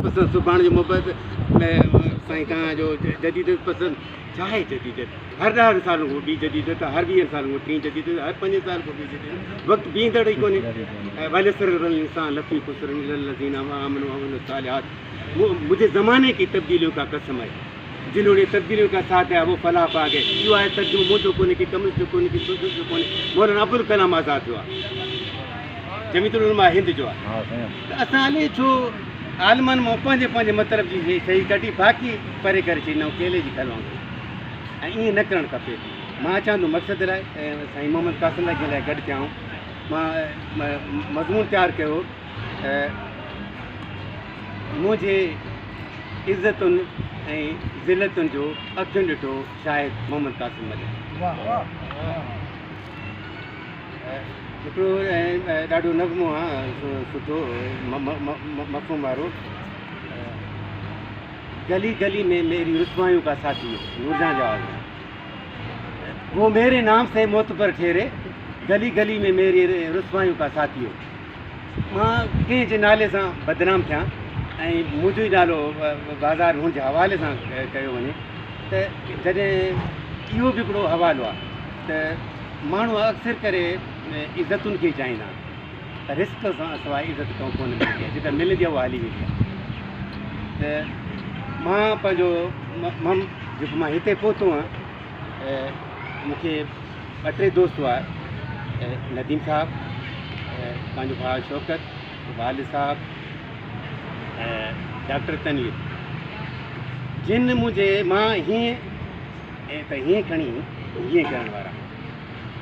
پسند سڀاڻي جو محبت سائين توهان جو جديديت پسند ڇا آهي جديديت هر 10 سالن کان ٻي جديديت هر 20 سالن کان ٽين جديديت هر 5 سال کان ٻي جديديت وقت بيهندڙ ئي ڪونهي والعصر ان الانسان لفي خسر الا الذين آمنوا وعملوا الصالحات مجھے زمانے کی تبدیلیوں کا قسم ہے جنہوں نے تبدیلیوں کا ساتھ دیا وہ فلاح پا گئے۔ اهو آهي ترجمو منهنجو ڪونهي ڪي ڪمس جو ڪونهي ڪي سوشل جو ڪونهي، مولانا ابوالڪلام آزاد جو آهي، جميعت العلماء هند جو آهي. ته اسان الائي ڇو عالمن مان پنهنجي پنهنجي مطلب جي شيء ڪڍي باقي پري ڪري ڇڏيندا آهيون ڪيلي جي کل وانگر، ۽ ائين نه ڪرڻ کپي. مان اچان ٿو مقصد لاء سائين محمد قاسم لاء جنهن لاء گڏ ٿيا آهيون. مان مضمون تيار ڪيو منهنجي عزتن ۽ ذلتن جو اکين ڏٺو شاهد محمد قاسم ملڪ. هڪڙو ڏاڍو نغمو آ سٺو مفهوم وارو، گلي گلي ۾ ميري رسوائيون کا ساٿي هو، نورجهان جو آواز، وہ ميري نام سي معتبر ٺهري، گلي گلي ۾ ميري رسوائيون کا ساٿي هو. مان ڪنهن جي نالي سان بدنام ٿيان ۽ منهنجو ئي نالو بازار هن جي حوالي سان ڪيو وڃي ته جڏهن اهو به هڪڙو حوالو آهي ته ماڻهو اڪثر ڪري عزتن کي چاهيندا آهن، رزق سان سواء عزت ڪو ڪونه ملندي آهي، جيڪا ملندي آهي اها هلي ويندي آهي. ته مان پنهنجو جيڪو مان هتي پهتو آهيان، مون کي ٻه ٽي دوست هئا، نديم صاحب، پنهنجو ڀاء شوڪت، والد صاحب ۽ ڊاڪٽر تنوير، جن منهنجي مان هيئن ته هيئن کڻي هيئن ڪرڻ وارا،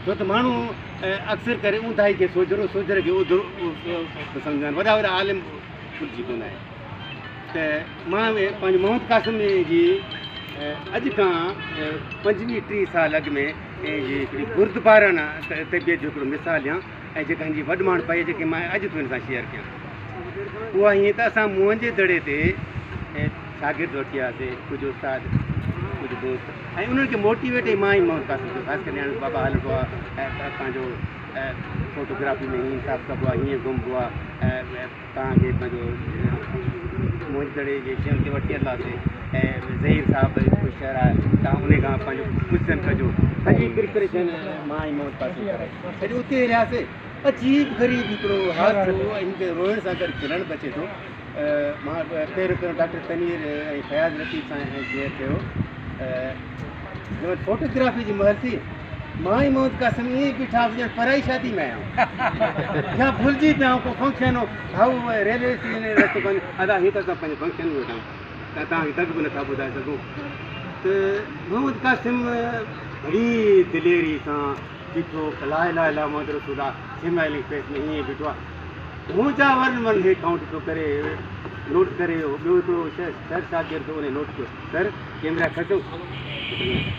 ڇو ته ماڻهو اڪثر ڪري اونداهي کي سوجهرو، سوجهري کي اوڌرو سمجهندا آهن، وڏا وڏا عالم الجهي پوندا آهن. ته مان پنهنجي محمد قاسم جي اڄ کان 25 30 سال اڳ ۾ جي هڪڙي بردبارانه طبيعت جو هڪڙو مثال ڏيان ۽ جيڪا هن جي وڏ ماڻهپائي جيڪي مان اڄ ٿو هن سان شيئر ڪيان، اها هيئن ته اسان موهن جي دڙي تي شاگرد وٺي آياسي، ڪجهه استاد ڪجهه دوست، ۽ انهن کي موٽيويٽ ۽ مان ئي محمد قاسم ڪيو، خاص ڪري هاڻي بابا هلبو آهي پنهنجو فوٽوگرافي ۾ هيئن حساب ڪبو آهي، هيئن گهمبو آهي، توهان کي پنهنجو موهن جي دڙي جي شين تي وٺي هلنداسين ۽ ظهير صاحب هڪ شهر آهي توهان ان کان پنهنجو پڇن ڪجو. سڄي پريپريشن مان ۽ محمد قاسم ڪرائي جڏهن اتي رهياسين عجيب غريب هڪڙو حادثو ۽ مون کي روئڻ سان گڏ کلڻ به اچي ٿو. مان پهريون پهريون ڊاڪٽر تنوير ۽ فياض لطيف سان شيئر ڪيو جنهن فوٽوگرافي جي مهل ٿي، مان ۽ محمد قاسم ائين بيٺا هئاسين ڄڻ پرائي شادي ۾ آيا آهيون يا ڀلجي پيا آهيون ڪو فنڪشن هو. ڀائو ريلوي اسٽيشن جي رستو ڪونهي ادا هي ته اسان پنهنجي فنڪشن ۾ ويٺا آهيون ته توهان کي دڳ به نٿا ٻڌائي سگهون. ته محمد قاسم بڙي دليري سان بيٺو لا اله الا محمد رسول الله سمائلنگ فيس ۾ ائين بيٺو آهي. منهنجا ورن ورن هي ڪائونٽ پيو ڪري نوٽ ڪري ويو. ٻيو هڪڙو شهر شاگرد انهي نوٽ ڪيو سر ڪيمرا کسو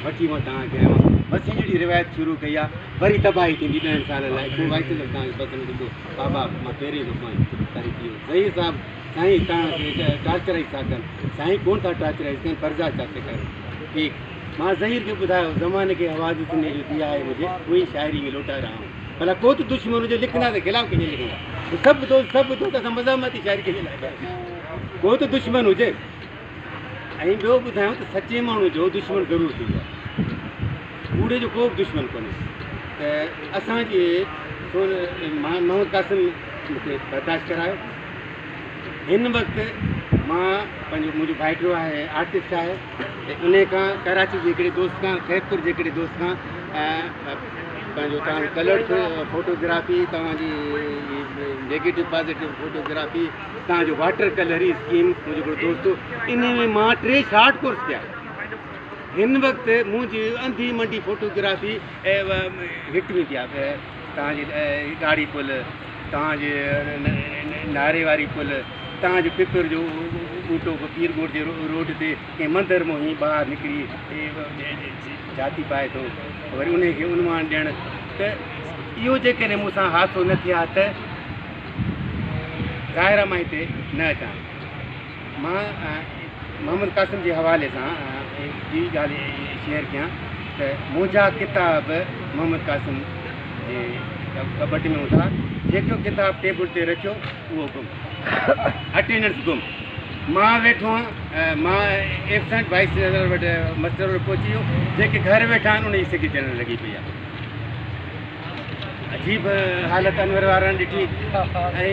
وٺي مان توهان کي آيو آهيان. بس هي جهڙي روايت شروع ڪئي آهي وري تباهي ٿيندي 10 سالن لاء ڪو وائيس چانسلر توهان کي پسند ڏيندو بابا مان پهرين دفعو آهيان تاريخ اهو ظهير صاحب سائين توهان کي ٽارچرائيز ٿا ڪن سائين ڪون ٿا ٽارچرائيز ڪن پرزا ٿا سيکاريو ٺيڪ مان ظهير کي ٻڌايو زماني کي حوادث نے جو ديا هي مجهي وهي شاعري ۾ لوٽا رها هون ڀلا ڪو ته دشمن هجي لکندا ته خلاف ڪنهن جي لکندا سڀ دوست سڀ دوست اسان مزاحمتي شاعري ڪنهن جي لاء ڪو ته دشمن هجي ۽ ٻيو ٻڌايو ته سچي ماڻهو جو دشمن ضرور ٿيندو آهي، ڪوڙي جو ڪو به دشمن ڪونهي. ته اسان جي محمد قاسم مون کي برداشت ڪرايو. هن وقت مان پنهنجو منهنجو ڀائٽيو آهي آرٽسٽ آهي ته ان کان ڪراچي جي هڪڙي دوست کان خيرپور جي هڪڙي دوست کان پنهنجو توهان ڪلرڊ فوٽوگرافي توهان جي نيگيٽو پازيٽو فوٽوگرافي توهان جو واٽر ڪلر هي اسڪيم منهنجو هڪڙو دوست هو انهي ۾ مان 3 شارٽ ڪورس ڪيا. هن وقت منهنجي انڌي منڊي فوٽوگرافي هٽ ويندي آهي. توهان جي ڳاڙهي پل، توهان جي ناري واري پل، توهان جو پپر جو ٻوٽو پير ڳوٺ جي روڊ تي ڪنهن مندر مان هي ٻاهر نڪري جهاتي پائي ٿو وري انهي کي عنوان ڏيڻ ته اهو جيڪڏهن مون سان حادثو نه ٿئي ها ته ظاهر آهي مان هتي نه اچان. مان محمد قاسم جي حوالي سان ٻي ڳالهه شيئر ڪيان ته منهنجا ڪتاب محمد قاسم جي ڪٻٽ ۾ هوندا، جيڪو ڪتاب ٽيبل تي رکيو اهو گم، اٽينڊنس گم. مان ويٺو آهيان، مان ايبسنٽ وائيس چانسلر وٽ مسٽر وٽ پهچي ويو، جيڪي گهر ويٺا آهن انهن جي سگهه چڙهڻ لڳي پئي آهي. عجيب حالت انور وارن ڏٺي. ۽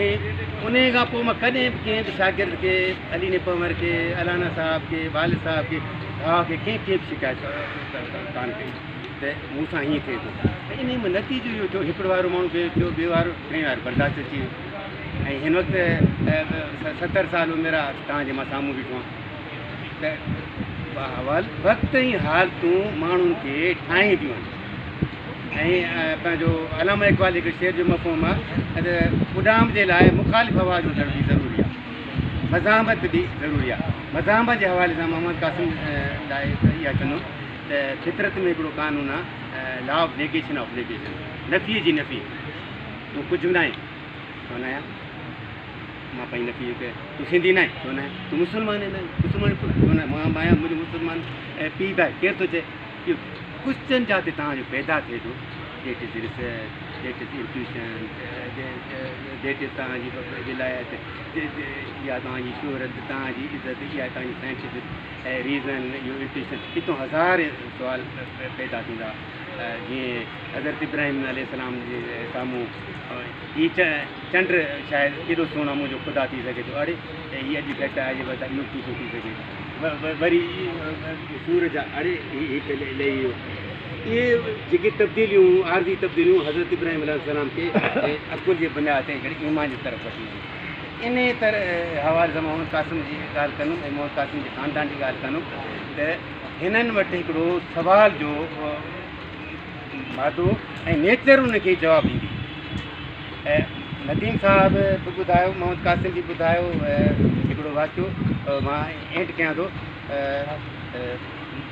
ان کان پوءِ مان ڪڏهن به ڪنهن به شاگرد کي، علي نپمر کي، الانا صاحب کي، والد صاحب کي، ڀاءُ کي، ڪنهن کي به شڪايت ڪانه ڪئي ته مون سان هيئن ٿئي ٿو. ته ان ۾ نتيجو اهو ٿيو، هڪڙو وارو ماڻهو ٻيو ٿيو، ٻيو وارو، ٽئين وارو برداشت اچي ويو. ۽ هن وقت 70 سال عمر آهي، توهان جي مان سامهون بيٺو آهيان. ته وقت ۽ حالتون ماڻهن کي ٺاهينديون آهن. ۽ پنهنجو علامه اقبال هڪ شعر جو مفهوم آهي ته اڏام جي لاءِ مخالف هوا جو هجڻ به ضروري آهي، مزاحمت به ضروري آهي. مزاحمت جي حوالي سان محمد قاسم لاءِ اها چوندم ته فطرت ۾ هڪڙو قانون آهي، law of negation of negation, نفيءَ جي نفي. تون ڪجهه به نه آهين، ڇو نه آهيان؟ مان پنهنجي نفي جو ڪيان. تون سنڌي نه آهين، ڇو نه آهين؟ تون مسلمان نه آهين، مسلمان ڇو نه آهين؟ مان آهيان، منهنجو مسلمان پيءُ به آهي. ڪير ٿو چئي؟ اهو ڪوئسچن جاتي توهان جو پيدا ٿئي ٿو، that is research, that is intuition, that is توهان جي ولايت، اها توهان جي شهرت، توهان جي عزت، اها توهان جي سائنٽيفڪ ريزن، اهو انٽيوشن. هتان هزار سوال پيدا ٿيندا. جيئن حضرت ابراهيم عليه السلام جي سامهون هي چنڊ شايد ڪيڏو سهڻو منهنجو خدا ٿي سگهي ٿو، اڙي هيءَ اڄ گهٽ آهي، اڄ وڌ آهي، اهو ڪيئن ٿو ٿي سگهي؟ وري سورج آهي، اڙي هي ته لهي ويو. اهي جيڪي تبديليون، عارضي تبديليون حضرت ابراهيم عليه السلام کي عقل جي بنياد تي هڪڙي ايمان جي طرف وٺي ويون. ان طرح حوالي سان محمد قاسم جي ڳالهه ڪندم ۽ محمد قاسم جي خاندان جي ڳالهه ڪندم ته هنن وٽ هڪڙو سوال جو مادو ۽ نيچر ان کي جواب ڏيندي. ۽ نديم صاحب به ٻڌايو، محمد قاسم به ٻڌايو هڪڙو واقعو، مان اينڊ ڪيان ٿو.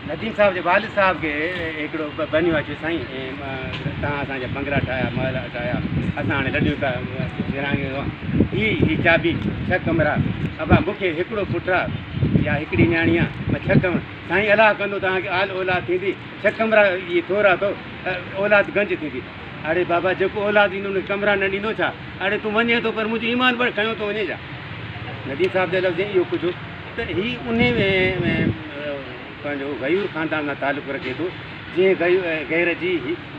نديم صاحب جي والد صاحب کي هڪڙو بنيو آهي، چيو سائين توهان اسان جا بنگلا ٺاهيا، محل ٺاهيا، اسان هاڻي لڏيون ٿا. ورهاڱي هي چاٻي، 6 ڪمرا، ابا مون کي هڪڙو پٽ آهي يا هڪڙي نياڻي آهي، مان 6 ڪمرا، سائين الله ڪندو توهان کي آل اولاد ٿيندي، 6 ڪمرا اهي ٿورا اٿو، اولاد گنج ٿيندي. اڙي بابا جيڪو اولاد ڏيندو ان کي ڪمرا نه ڏيندو ڇا؟ اڙي تون وڃين ٿو پر منهنجو ايمان پر کنيو ٿو وڃي ڇا؟ نديم صاحب جا لفظ اهو ڪجهه ته هي ان ۾ پنهنجو غيور خاندان سان تعلق رکي ٿو، جنهن غير جي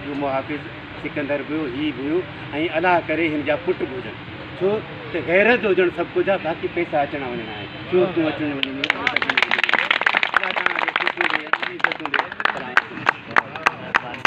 جو محافظ سڪندر به هيو، هي به هيو، ۽ الله ڪري هن جا پٽ به هجن. ڇو ته غيرت جو هجڻ سڀ ڪجهه آهي، باقي پئسا اچڻا وڃڻا آهن، چورتون اچڻيون وڃڻيون.